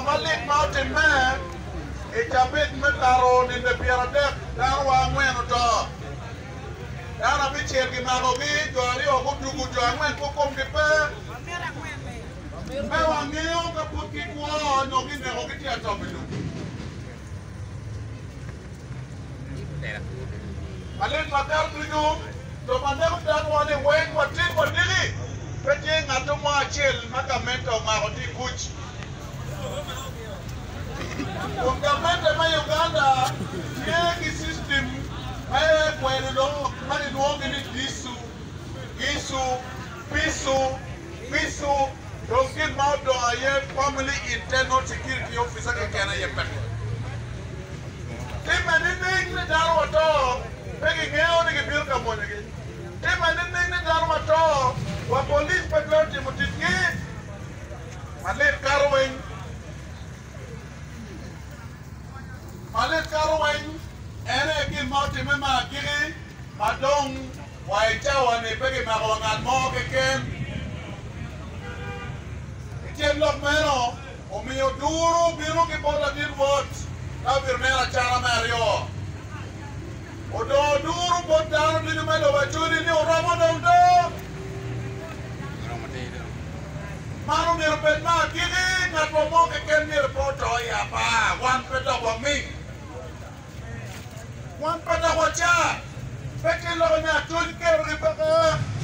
malit ma otimme i cabit me Kato ninde 30, dano wa angwen oto, dano abicel gimakogi, jo aryo gutugo, jo angwen pud komgi pe. Pe wangeyo ka pud gikwo nyo ginekogi tye atop i lum. Malit makato ducu, jo ma neko danowa-ni weng watin wadiki, pe tye ngat mo acel ma gamente omako tye i buc. Kun gamente me Uganda tye ki system me kwelo lok ma gilwongogi ni DISU, GISU, PISU, PISU, dong gin ma odong aye Family Internal Security Officer keken aye peke. Timme nining ni dano wato pe gingeyo ni gibino ka mwonyogi? Timme nining ni dano wato wa polic pe twero timo ticgi malit kato weng? Malit kato weng en aye gin ma otimme me agikki ma dong wa i cawa-ni pe kimako wa ngat mo keken. I tyen lok meno, Omiyo duru obino ki bot ladit Rwot ka obito neno acana me aryo. Odongo duru bot dano ducu me lobo Acholi ni oromo dong do. Man omyero obed me agikki, ngatwa mo keken myero pe oto i apar, wan pe dok waming. Wan pe dok waca. Pe ki loko ni Acholi kerogi peke.